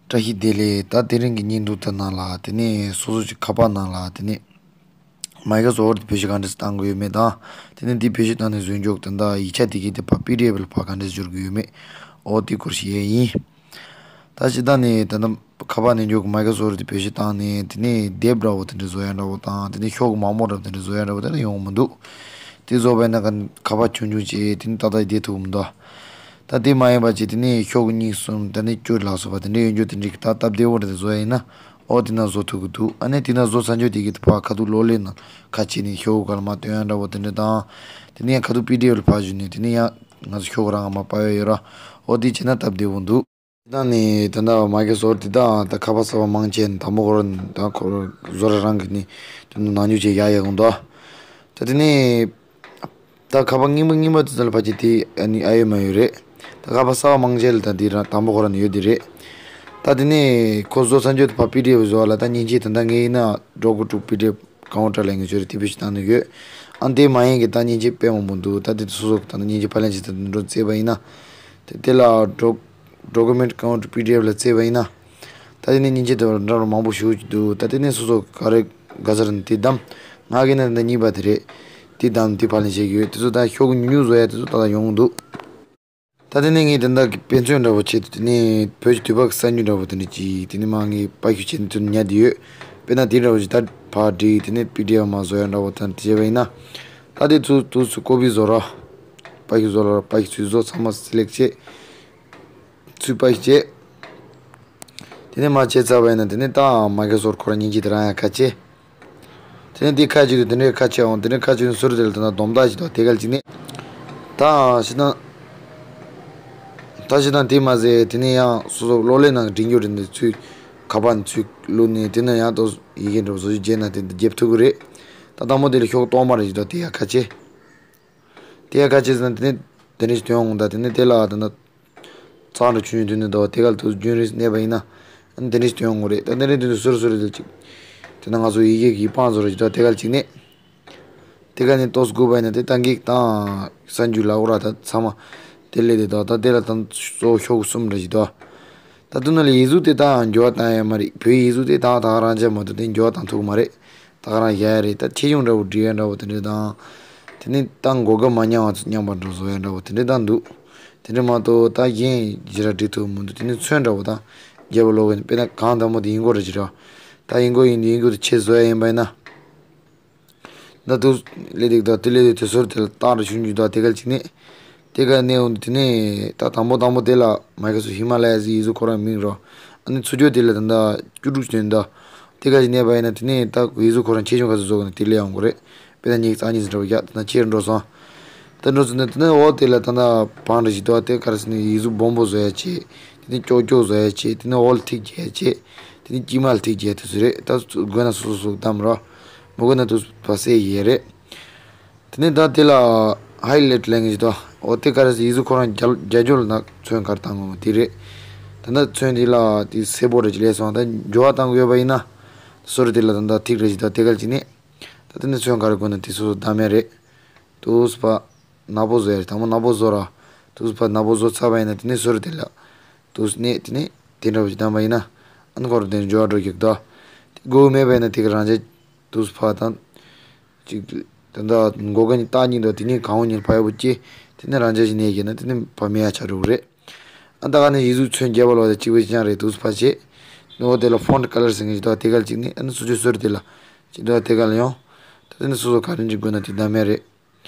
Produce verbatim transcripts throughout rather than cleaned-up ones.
བཀྲ་ཤིས་བདེ་ལེགས། ད་དེ་རིང་གི་བརྙན་ཐུང་དེ་ནང་ལ་དེ་ནས་སོ་སོ་ཅིག་ཁ་པར་ནང་ལ་དེ་ནས་མའི་ཀོ་སོཕ་ཊི་བེད་སྤྱོད་ག་འདྲས་བཏང་དགོས་ཡོད་མེད་དང་། དེ་ནས་འདི་བེད་སྤྱོད་བཏང་ནས་བཟོས་འཇོག་དེ་འདྲ་ཡིག་ཆ་དེ་གའི་དེ་ཕར་པི་ཌི་ཨེཕ་ལ་ཕར་ག་འདྲས་བསྒྱུར་དགོས་ཡོད་མེད། འོ་དེ་སྐོར་ཞིག་ཡས་ཡིན། ད་སྤྱིར་བཏང་ནས་ད་ལྟ་ཁ་པར་ནས་འཇོག་གི་མའི་ཀོ་སོཕ་ཊི་བེད་སྤྱོད་བཏང་ནས་དེ་ནས་དེབ་འདྲ་བོ་དེ་འདྲས་བཟོ་ཡ་འདྲ་བོ་དང་། དེ་ནས་ཤོག་གུ་མང་པོ་འདྲ་བོ་དེ་འདྲས་བཟོ་ཡ་འདྲ་བོ་དེ་འདྲ་ཡོང་གི་མི་འདུག། དེ་བཟོ་བས་ན་ཁ་པར་ཆུང་ཆུང་བྱས་དེ་ནས་ཏག་ཏག་བསྡད་ཐུབ་མི་འདུག། ད་དེ་མ་ཡིན་པ་བྱས་དེ་ནས་ཤོག་གུ་གཉིས་གསུམ་དེ་ནས་བཅུ་ལ་སོགས་པ་དེ་འདྲས་ཡོད་འཇོག་དེ་འདྲས་ཀྱི་ད་སྟབས་བདེ་བོ་འདྲ་དེ་བཟོ་ཡ་ཡིན་ན། འོ་དེ་ན་བཟོ་ཐུབ་ཀྱི་འདུག། ཨ་ནི་དེ་ན་བཟོ་ཚར་འཇོག་དེ་གི་ཕར་ཁ་ཐུག་གློག་ཀླད་ནང་ཁ་ཕྱེ་ནས་ཤོག་གུ་ག་ལ་མ་སྟོན་ཡ་འདྲ་བོ་དེ་འདྲས་དང་། དེ་ནས་ཡང་ཁ་ཐུག་པི་ཌི་ཨེཕ་ལ་ཕར་བསྒྱུར་ནས་དེ་ནས་ཡང་ང་ཚོ་ཤོག་གུ་རང་ག་མ་པ་ཡ་ཡོད་ར། འོ་དེ་བྱས་ན་སྟབས་བདེ་བོ་འདུག། དེ་དང་ནི་དེ་འདྲ་མའི་ཀོ་སོཕ་ཊི་དེ་དང་ད་ཁ་པར་གསར་པ་མང་ཆེ་དང་པོ་ཁོ་རང་དང་ཁོ་རང་བཟོ་ར་རང་གི་ནི་དེ་ནང་ནང་འཇུག་བྱས་ཡག་ཡག་གོང་དུ། ད་དེ་ནི་ད་ཁ་པར་རྙིང་པ་རྙིང་པ་དེ་ཚོ་ལ་ཕལ་ཆེར་དེ་ཨ་ནི་ཨ་ཡོད་མ་ཡོད་རེད། ད་ཁ་པར་གསར་པ་མང་ཆེ་ལ་ད་དེ་རང་དང་པོ་ཁོ་རང་ནས་ཡོད་དེ་རེད། ད་དེ་ནི་ཁོ་བཟོ་ཚར་འཇོག་དེ་ཕར་པི་ཌི་ཨེཕ་བཟོ་བ་ལ་ད་མཉེན་ཆས་དེ་འདྲ་ངས་ཡིན་ན་འགྲོ་དགོས་འགྲོ་པི་ཌི་ཨེཕ་ཀའུན་ཊར་ལ་ངས་བཟོས་རེད། དེ་བེད་སྤྱོད་བཏང་ནས་ཡོད། ཨ་དེ་མ་ཡིན་གི་ད་མཉེན་ཆས་དཔེ་མང་པོ་འདུག། ད་དེ་སོ་སོ་ད་ནི་མཉེན་ཆས་ཕབ་ལེན་བྱེད་ས་དེ་འགྲོ་བཙལ་བ་ཡིན་ན། དེ་དེ་ལ་འགྲོ་ཌོ་ཀུ་མེན་ཊི་ཀའུན་ཊར་པི་ཌི་ཨེཕ་ལ་བཙལ་བ་ཡིན་ན། ད་དེ་ནས་མཉེན་ཆས་དེ་འདྲ་མང་པོ་ཞེ་པོ་ཅིག་འདུག། ད་དེ་ནས་སོ་སོ་ག་རེ་དགའ་ས་རེད་དེ་བདམས། ང་གིས་ན་འདི་གཉིས་པ་དེ་རེད། དེ་བདམས་དེ་ཕབ་ལེན་བྱེད་ཀྱི་ཡོད། དེ་ཚོ་ད་ཤོག་གུ་ཉུང་ཉུང་བཟོ་ཡ་དེ་ཚོ་ད་ལྟ་ཡོང་གི་འདུག། ད་དེ་ནས་ངས་དེ་འདྲ་གི་དཔེ་མཚོན་འདྲ་བོ་བྱས་ཏེ་དེ་ནས་བོད་ཀྱི་དུས་བབ་ཀྱི་གསར་འགྱུར་འདྲ་བོ་དེ་འདྲ་ཅིག་དེ་ནས་མར་ངས་དཔར་ཤུགས་བྱས་ནས་དེ་ཉར་བསྡད་ཡོད། དཔེར་ན་དེ་འདྲ་བོ་ཞིག་ད་ཕར་བསྒྲིགས་དེ་ནས་པི་ཌི་ཨེཕ་མར་བཟོ་ཡ་འདྲ་བོ་དེ་འདྲ་བྱས་པ་ཡིན་ན། ད་དེ་ཚོ་དུས་སུ་ཀོ་པི་བཟོ་ར། དཔར་ཤུགས་བཟོ་ར། དཔར་ཤུགས་ཚུར་བཟོ། ཚང་མ་སི་ལེག་བྱས། ཚུར་པ་ཞིག་བྱས། དེ་ནས་མར་བྱས་ཚར་བ་ཡིན་ན་དེ་ནས་ད་མའི་ཀོ་སོཕ་ཊི་ཁོ་རང་མཉེན་ཆས་དེ་རང་ཡང་ཁ་ཕྱེ། དེ་ནས་དེ་ཁ་ཕྱེ་དུས་དེ་འདྲའི་ཁ་ཕྱེ་འོང་། དེ་འདྲའི་ཁ་ཕྱེ་དུས་ཟུར་དེ་ལ་ད་ལྟ་སྡོམ་རྟགས་ཞིག་འདུག། དེ་ག་ལ་གཅིག་ནས། ད་ཞེ་དྲག་ད་ཞེ་དྲག་དེ་མ་ཟད་དེ་ནས་ཡང་སོ་སོ་གློག་ཀླད་ནང་འབྲི་རྒྱུ་རེད། འདི་ཚུར་ཁ་པར་ནས་ཚུར་བླུགས་ནས་དེ་ནས་ཡང་ཏོག་ཡི་གེ་འདྲ་བོ་བཟོ་རྒྱུ་བརྗེད་ན་དེ་འདི་རྒྱབ་ཐུབ་ཀྱི་རེད། ད་དང་པོ་དེ་ལ་ཤོག་གཏོར་མ་རེ་ཞིག་འདུག། དེ་ཡང་ཁ་ཕྱེ། དེ་ཡང་ཁ་ཕྱེ་ཟེར་ན་དེ་ནས་དེ་འདྲ་ཞིག་ཐོན་འོང་། ད་དེ་ནས་དེ་ལ་ད་ལྟ་ཚགས་འདྲ་ཆུང་ཆུང་དོན་དུ་འདུག། དེ་ག་ལ་དུས་རྒྱུན་རིང་གནས་པ་ཡིན་ན། ཨ་ནི་དེ་འདྲ་ཞིག་ཐོན་འོང་གི་རེད། ད་དེ་འདྲ་དོན་དུ་ཟུར་ཟུར་དེ་ཅིག། དེ་ན་ང་ཚོ་ཡི་གེ་གི་པང་བཟོ་ར་ཞིག་འདུག། དེ་ག་ལ་གཅིག་ནས། དེ་ག་ནས་ཏོག་ཙམ་སྒུག་པ་ཡིན་ན་དེ་ད་གིག་དང་གསར་འགྱུར་ལ་འོ་ར་ད་ཚང་མ་དེ་སླེབས་དེ་འདུག། ད་དེ་ལ་ད་གཙོ་བོ་ཤོག་གུ་གསུམ་འདྲ་ཞིག་འདུག། ད་དེ་ནང་ལ་ཡིག་གཟུགས་དེ་ད་འགྱུར་བ་བཏང་ཡ་མ་རེད། བོད་ཡིག་གཟུགས་དེ་ད་ད་ག་རང་ཅན་མ་གཏོགས་དེ་འགྱུར་བ་བཏང་ཐུབ་ཀྱི་མ་རེད། ད་ག་རང་བཞག་ཡ་རེད། ད་ཆེ་ཆུང་འདྲ་བོ་འབྲི་ཡ་འདྲ་བོ་དེ་འདྲ་དང་། དེ་ནས་ད་མགོ་སྐོར་མ་ཉར་བ་ཚོ་མཉམ་པ་འདྲ་བཟོ་ཡ་འདྲ་བོ་དེ་འདྲ་ད་འདུག། དེ་འདྲ་མ་གཏོགས་ད་གཞན་ཞེ་དྲག་འབྲི་ཐུབ་མི་འདུག། དེ་ནས་ཚོན་འདྲ་བོ་དང་རྒྱབ་ལོགས་ཀྱི་དཔེར་ན་གང་དང་པོ་དེ་ཡིན་སྐོར་རེ་ཞིག་རེད་བ། ད་ཡིན་སྐོར་ཡིན་དུས་ཡིན་སྐོར་དེ་ཆེད་བཟོ་ཡ་ཡིན་པ་ཡིན་ན། ད་དུ་སླེབས་དུས་ད་དེ་སླེབས་དུས་དེ་ཟུར་དེ་ལ་རྟགས་འདྲ་ཆུང་ཆུང་ད་དེ་ག་ལ་གཅིག་ནས། དེ་ག་ནས་འོང་དུས་དེ་ནས་ད་དང་པོ་དང་པོ་དེ་ལ་མའི་ཀོ་སོཕ་ཊི་ཧི་མ་ལ་ཡ་ཟེར་ཡིག་གཟུགས་ཁོ་རང་མིང་རོ། ཨ་ནི་ཚུར་ཕྱོགས་དེ་ལ་ད་ད་བཅུ་དྲུག་ཅིག་ཐོན་འདུག། དེ་ག་ཅིག་གནས་པ་ཡིན་ན་དེ་ནས་ད་ཡིག་གཟུགས་ཁོ་རང་ཆེ་ཆུང་ག་ཚོད་བཟོ་དགོས་ན་དེ་སླེབས་ཡོང་གི་རེད། དཔེར་ན་ཉིས་རྩ་གཉིས་ཙམ་འདྲ་བོ་རྒྱག་ད་ན་ཆེ་རུ་འགྲོ་སོང་། ད་འགྲོ་ཚུལ་ནི་དེ་ནས་འོག་དེ་ལ་ད་ལྟ་བང་རེ་ཞིག་འདུག། དེ་ག་རེ་ཟེར་ན་ཡིག་གཟུགས་སྦོམ་པོ་བཟོ་ཡ་ཆེད། དེ་ནས་ཀྱོག་ཀྱོག་བཟོ་ཡ་ཆེད། དེ་ནས་འོག་ལ་ཐིག་རྒྱག་ཡ་ཆེད། དེ་ནས་དཀྱིལ་མ་ལ་ཐིག་རྒྱག་ཡ་དེ་ཚོ་རེད། ད་དགོས་ན་སོ་སོ་སོ་བདམས་རོགས། མི་དགོས་ན་དུ་ཕར་སེལ་ཡས་རེད། དེ་ནས་ད་དེ་ལ་ཧའི་ལེཊ་ལེན་གི་ཞིག་འདུག། འོ་དེ་ག་རེ་ཟེར་ཡིག་གཟུགས་ཁོ་རང་རྒྱ་རྒྱ་སྦྱོར་ལ་ཚོན་ག་རེ་བཏང་དགོས་དེ་རེད། ད་ལྟ་ཚོན་དེ་ལ་དེ་སེར་པོ་རེ་ཅིག་སླེབས་སོང་། ད་འགྱུར་བ་བཏང་དགོས་པ་ཡིན་ན། སོ་རེ་དེ་ལ་ད་ལྟ་ཐིག་རེ་ཞིག་འདུག། དེ་ག་ཅིག་ནས། ད་དེ་ནས་ཚོན་ག་རེ་དགོས་ན་དེ་སོ་སོ་བདམས་ཡ་རེད། དུས་ཕར་ནག་པོ་བཟོ་ཡ་རེད། དང་པོ་ནག་པོ་བཟོ་ར། དུས་ཕར་ནག་པོ་བཟོ་ཚར་བ་ཡིན་ན་དེ་ནས་ཟུར་དེ་ལ། དུས་ནས་དེ་ནས་དེ་འདྲ་བོ་ཞིག་བདམས་པ་ཡིན་ན། ཨ་ནི་ཁོ་རང་དེ་འགྱུར་བ་འགྲོ་རྒྱུ་འདུག། དེ་དགོས་མེད་པ་ཡིན་ན་དེ་ག་རང་བྱས། དུས་ཕར་དང་། ཅིག། ད་ལྟ་མགོ་སྐོར་གཉིས་རྟགས་གཉིས་འདུག། དེ་གཉིས་གང་འོང་གཉིས་ཕར་ཡག་པོ་བཅད། དེ་ནས་རང་བྱས་ཞིག་གནས་རྒྱུ་ན་དེ་ནས་ཕར་མེད་ཡ་ཆགས་འགྲོ་གི་རེད། ཨ་ད་ག་ནས་ཡིག་གཟུགས་ཚོན་རྒྱབ་པ་ལོག་དེ་གཅིག་པ་གཅིག་རྐྱང་རེད། དུས་ཕར་བྱས། ནོར་དེ་ལ་ཕོན་ཊི་ཀ་ལར་ཟེར་མཁན་ཞིག་འདུག། དེ་ག་ལ་གཅིག་ནས་ཨ་ནི་སོ་སོའི་ཟུར་དེ་ལ། ཅིག་འདུག། དེ་ག་ལ་ཡོང་། ད་དེ་ནས་སོ་སོ་ག་རེ་འབྲི་དགོས་ན་དེ་བདམས་ཡ་རེད།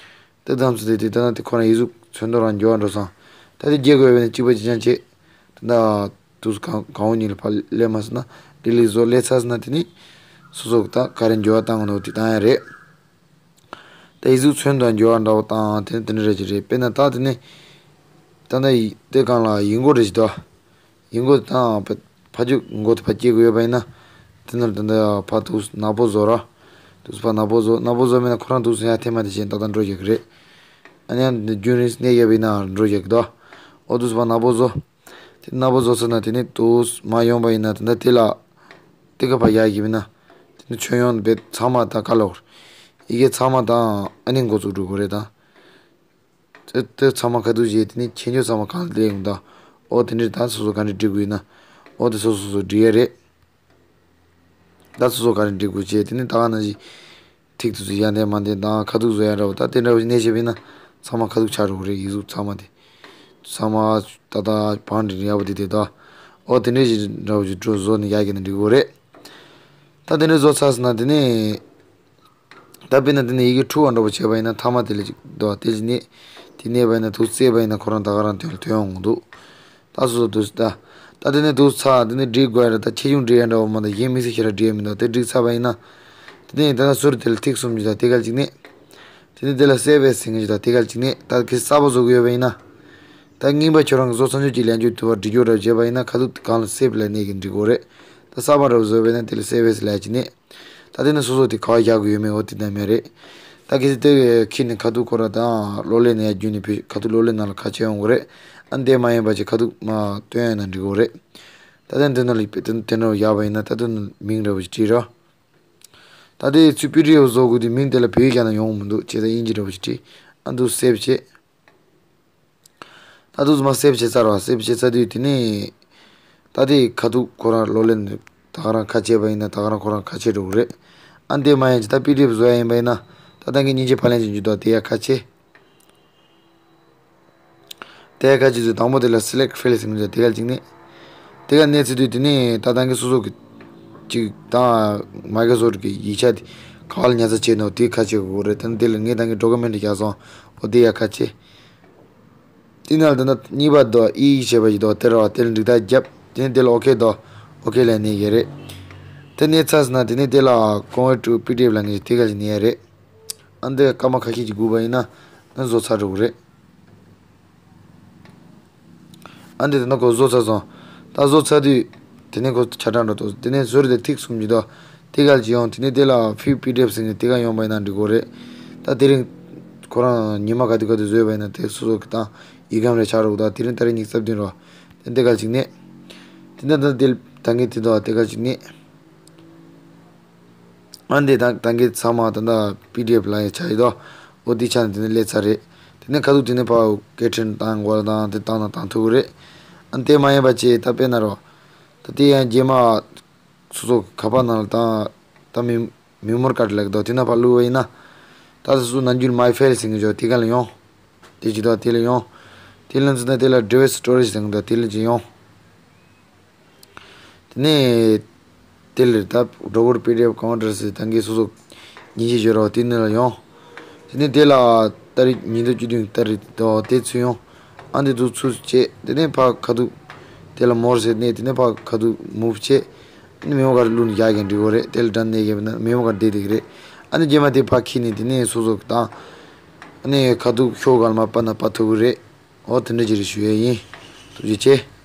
དེ་བདམས་ཚར་དེ་དེ་ལྟ་ན་དེ་ཁོ་རང་ཡིག་གཟུགས་ཚོན་མདོག་རང་འགྱུར་བ་འགྲོ་སོང་། ད་དེ་རྒྱག་དགོས་པས་ན་གཅིག་པ་གཅིག་རྐྱང་བྱས། དེ་འདྲ་དུས་གང་གང་འོང་གཉིས་ལ་ཕར་སླེབས་མ་སོང་ན་ལི་ལི་བཟོ་སླེབས་ཚར་སོང་ན་དེ་ནི་སོ་སོ་ད་ག་རེ་འགྱུར་བ་བཏང་དགོས་ན་དེ་བཏང་ཡ་རེད། ད་ཡིག་གཟུགས་ཚོན་དང་འགྱུར་བ་འདྲ་བོ་བཏང་དེ་ནི་དེ་འདྲ་རེ་ཅིག་རེད། དཔེར་ན་ད་དེ་ནི་ད་ལྟ་ཡི་དེ་གང་ལ་ཡིག་མགོ་རེ་ཞིག་འདུག། ཡིག་མགོ་དང་ཕ་ཕ་ཆུ་མགོ་དེ་ཕར་སྐྱེལ་དགོས་ཡོད་པ་ཡིན་ན། དེ་ནས་ད་ལྟ་ཕར་དུས་ནག་པོ་བཟོ་ར། དུས་ཕར་ནག་པོ་བཟོ། ནག་པོ་བཟོ་མེད་ན་ཁོ་རང་དུས་ཡར་འཐེན་མ་དེ་བྱས་ཏག་ཏག་འགྲོ་རྒྱུ་གི་རེད། ཨ་ནི་ཡང་རྒྱུན་རིང་གནས་ཡོད་པ་ཡིན་ན་འགྲོ་རྒྱུ་གི་འདུག། འོ་དུས་ཕར་ནག་པོ་བཟོ། དེ་ནག་པོ་བཟོ་ཚར་ན་དེ་ནས་དུས་མར་ཡོང་པ་ཡིན་ན་དེ་འདྲ་དེ་ལ། དེ་ག་ཕར་ཡར་གྱི་མིན་ན། དེ་ནས་ཁྱོན་ཡོངས་བེད་ཚང་མ་ད་ག་ལོག། ཡི་གེ་ཚང་མ་དང་ཨ་ནི་འགོ་བཙུགས་འགྲོ་དགོས་རེད་ད། དེ་དེ་ཚང་མ་ཁ་ཐུག་བྱས་དེ་ནས་ཁྱེད་ཉོ་ཚང་མ་གང་ལ་སླེབས་ཡོང་ད། ཨོ་དེ་འདྲས་ད་སོ་སོ་ག་འདྲས་འབྲི་དགོས་ཡིན་ན། འོ་དེ་སོ་སོ་སོ་སྒྲིག་ཡས་རེད། ད་སོ་སོ་ག་རེ་སྒྲིག་དགོས་བྱས་དེ་ནི་ད་ག་ནང་བཞིན་ཐིག་ཏུ་ཚུར་ཡར་འདེད་མར་འདེད་དང་ཁ་ཐུག་བཟོ་ཡ་འདྲ་བོ་ད་དེ་འདྲ་བོ་ཞིག་གནས་བྱས་པ་ཡིན་ན་ཚང་མ་ཁ་ཐུག་ཆགས་འགྲོ་གི་རེད། ཡིག་གཟུགས་ཚང་མ་དེ་ཚང་མ་ད་ད་བང་སྒྲིག་ཡག་པོ་དེ་དེ་ད་འོ་དེ་འདྲ་ཞིག་འདྲ་བོ་ཞིག་འགྲོ་བཟོ་ནས་ཡར་རྒྱས་ནས་འགྲིག་གི་རེད། ད་དེ་འདྲ་བཟོ་ཚར་སོང་ན་དེ་ནས། ད་དཔེར་ན་དེ་ནས་ཡི་གེ་འཁྲུག་པ་འདྲ་པོ་བྱས་པ་ཡིན་ན་མཐའ་མ་དེ་ལ་ཅིག་འདུག་བ་དེ་ཅིག་ནས་དེ་གནས་པ་ཡིན་ན་དུག་བསྲེས་པ་ཡིན་ན་ཁོ་རང་ད་ག་རང་དོན་ལ་ཐོན་འོང་གི་འདུག་ད་སོ་སོ་དུག་ད་ད་དེ་ནས་དུག་ཚ་དེ་ནས་སྒྲིག་དགོས་ཡ་རེད། ད་ཆེ་ཆུང་སྒྲིག་ཡ་འདྲ་པོ་མ་གཏོགས་གཞན་དམིགས་བསལ་ཞེ་དྲག་སྒྲིག་ཡ་མི་འདུག་དེ་སྒྲིག་ཚར་བ་ཡིན་ན་དེ་ནས་ད་ལྟ་ཟུར་དེ་ལ་ཐིག་གསུམ་ཅིག་དང་དེ་ག་ཅིག་ནས་དེ་ནས་དེ་ལ་སེབ་ཨེ་ཟེར་མཁན་ཅིག་དང་དེ་ག་ཅིག་ནས་ད་གི་གསར་པ་བཟོ་གི་ཡོད་པ་ཡིན་ན་ད་རྙིང་པ་ཁྱོད་རང་གི་བཟོ་ཚར་ཆོག་ཅིག་ལེན་རྒྱུ་དུ་བ་སྒྲིག་རྒྱུ་འདྲ་བྱས་པ་ཡིན་ན་ཁ་ཐུག་གང་ལ་སེབ་ལ་གནས་གི་འགྲིག་གི་རེད། ད་གསར་པ་འདྲ་བོ་བཟོས་པ་ཡིན་ན་དེ་ལ་སེབ་ཨེ་ཟེར་ལབ་ཅིག་ནས། ད་དེ་ནི་སོ་སོ་དེ་ག་བ་རྒྱག་གི་ཡོད་མེད་འོ་དེ་ལྟ་མེད་རེད། ད་གལ་སྲིད་དེ་ཁྱེར་ནས་ཁ་ཐུག་ཁོ་ར་དང་གློག་ཀླད་ནས་ཡར་བརྒྱུད་ནས་བུད་ཁ་ཐུག་གློག་ཀླད་ནང་ལ་ཁ་ཕྱེ་ཡོང་གི་རེད། ཨ་འདི་མ་ཡིན་པ་ཅིག་ཁ་ཐུག་མ་སྟོན་ཡོད་ན་འགྲིག་གི་རེད། ད་དེ་འདི་ནང་ལ་དེ་དེ་འདྲ་བ་ཡག་པ་ཡིན་ན་ད་དེ་ནི་མིང་འདྲ་བོ་ཞིག་བྲིས་རོགས། ད་དེ་ཚུར་པི་ཌི་ཨེཕ་བཟོ་དགོས་དུས་མིང་དེ་ལ་བོད་ཡིག་རྒྱག་ན་ཡོང་གི་མི་འདུག་བྱས་ཙང་དབྱིན་ཇི་འདྲ་བོ་ཞིག་བྲིས། ཨ་འདུག་སེབ་བྱས། ད་དུང་མ་སེབ་བྱས་ཚར་བ་སེབ་བྱས་ཚར་དུས་དེ་ནས་ད་དེ་ཁ་ཐུག་ཁོ་རང་གློག་ཀླད་ནས་ད་ག་རང་ཁ་ཕྱེ་བ་ཡིན་ན་ད་ག་རང་ཁོ་རང་ཁ་ཕྱེ་འགྲོ་གི་རེད། ཨ་འདི་མ་ཡིན་ཅི་ད་པི་ཌི་ཨེཕ་བཟོ་ཡ་ཡིན་པ་ཡིན་ན་ད་ད་གིན་སྙིང་རྗེ་ཕབ་ལེན་བྱེད་རྒྱུ་དང་དེ་ཡ་ཁ་ཕྱེ། དེ་ཡ་ཁ་ཕྱེ་དུས་དང་པོ་དེ་ལ་སི་ལེག་ཊི་ཕའིལ་ཟེར་མཁན་ཅིག་དེ་ག་ཅིག་ནས། དེ་ག་གནས་ཚུལ་དུས་དེ་ནས་ད་ད་གིན་སོ་སོ་གི་ཅིག་དང་མའི་ཀྲོ་སོཕ་གི་ཡིག་ཆ་དེ་ག་བ་ལ་ཉར་ཚགས་བྱས་ནོ་དེ་ཁ་ཕྱེ་དགོས་རེད། ད་དེ་ལ་ངས་ད་གིན་ཌོ་ཀུ་མེན་ཊི་རྒྱག་སོང་འོ་དེ་ཡ་ཁ་ཕྱེ། དེ་ནས་ད་ནི་གཉིས་པ་དོ་ཨི་ཡིག་བྱས་པ་ཞིག་དོ་དེ་ར་བ་དེ་ལ་འགྲིག་རྟགས་བརྒྱབ། དེ་ནས་དེ་ལ་ཨོ་ཁེ་དོ་ཨོ་ཁེ་ལ་གནས་ཡོད་རེད། དེ་གནས་ཚར་སོང་ན་དེ་ནས་དེ་ལ་ཀོན་ཝར་ཊི་ཊུ་པི་ཌི་ཨེཕ་ལབ་མཁན་ཞིག་དེ་ག་ཞིག་གནས་ཡོད་རེད། ཨ་འདི་སྐར་མ་ཁ་ཤས་ཅིག་སྒུག་པ་ཡིན་ན་ནི་བཟོ་ཚར་འགྲོ་གི་རེད། ཨ་འདི་ད་ནི་ཁོ་བཟོ་ཚར་སོང་། ད་བཟོ་ཚར་དུས་དེ་ནས་ཁོ་ཆ་ཚང་འགྲོ་ཐུབ། དེ་ནས་ཟུར་དེ་ཐིག་གསུམ་གྱི་དོ་དེ་ག་ཅིག་ཡོང་། དེ་ནས་དེ་ལ་ཕིའུ་པི་ཌི་ཨེཕ་ཟེར་མཁན་དེ་ག་ཡོང་པ་ཡིན་ན་འགྲིག་གི་རེད། ད་དེ་རིང་ཁོ་རང་ཉི་མ་ག་དུས་ག་དུས་བཟོས་པ་ཡིན་ན་དེ་སོ་སོ་གི་ད་ཡིག་སྒམ་རེ་ཆགས་རོགས། ད་དེ་རིང་ད་རེས་ཉི་ཤུ་རྩ་བདུན་རོ། དེ་འདི་ག་ཅིག་གནས། དེ་འདི་ད་དེ་ད་གིན་དེ་དོ་དེ་ག་ཅིག་གནས། ཨ་འདི་ད་ད་གིན་ཚང་མ་ད་ད་པི་ཌི་ཨེཕ་ལ་ཡང་ཆགས་ཡོད་དོ། འོ་དེ་ཆགས་ནས་དེ་ནས་སླེབས་ཚར་རེད། དེ་ནས་ཁ་ཐུག་དེ་ནས་ཕར་སྐད་འཕྲིན་བཏང་དགོས་ལ་དང་དེ་བཏང་ན་བཏང་ཐུབ་ཀྱི་རེད། ཨ་དེ་མ་ཡིན་པ་ཅིག་ད་དཔེར་ན་རོ། ད་དེ་ཡང་རྗེས་མ་སོ་སོ་ཁ་པར་ནང་ལ་བཏང་ད་མི་མེ་མོ་རི་ཀཱཌ་ལབ་ཀྱི་འདུག་དེ་ནང་ཕར་བླུགས་པ་ཡིན་ན། ད་སོ་སོ་ནམ་རྒྱུན་མའི་ཕའིལ་ཟེར་མཁན་ཅིག་ཡོད་དེ་ག་ལ་ཡོང་། དེ་ཅིག་དང་དེ་ལ་ཡོང་། དེ་ལ་ཚུད་ན་དེ་ལ་ཌི་བའི་སི་སི་ཊོ་རེཇ་ཟེར་མཁན་འདུག་དེ་ལ་ཅིག་ཡོང་། དེ་ནས་དེ་ལ་ད་ཌོ་ཀུ་ཊར་པི་ཌི་ཨེཕ་ཀོན་ཝར་ཊར་ཟེར་ད་གིན་སོ་སོ་ཉིན་གཅིག་བརྗོད་རོགས་དེ་ནས་ལ་ཡོང་། དེ་ནས་དེ་ལ་ཏ་རིག་ཉིས་སྟོང་བཅུ་བདུན་ཏ་རིག་དོ་དེ་ཚུད་ཡོང་། ཨ་འདི་ཚུར་ཚུར་བྱས་དེ་ནས་ཕར་ཁ་ཐུག་དེ་ལ་མོར་ཟེར་ནས་དེ་ནས་ཕར་ཁ་ཐུག་མུབ་བྱས། ཨ་ནི་མེ་མོ་ཀཱཌ་བླུགས་ནས་རྒྱག་གིན་འགྲིག་གི་རེད། དེ་ལ་ཌན་ནས་ཡོད་ན་མེ་མོ་ཀཱཌ་བསྡད་བསྡད་ཀྱི་རེད། ཨ་ནི་རྗེས་མ་དེ་ཕར་འཁྱེར་ནས་དེ་ནས་སོ་སོ་གི་བཏང་། ཨ་ནི་ཁ་ཐུག་ཤོག་ག་ལ་མར་སྤར་ན་སྤར་ཐུབ་ཀྱི་རེད། འོ་དེ་འདྲ་ཅིག་རེད་ཞུ་ཡས་ཡིན། ཐུགས་རྗེ་ཆེ།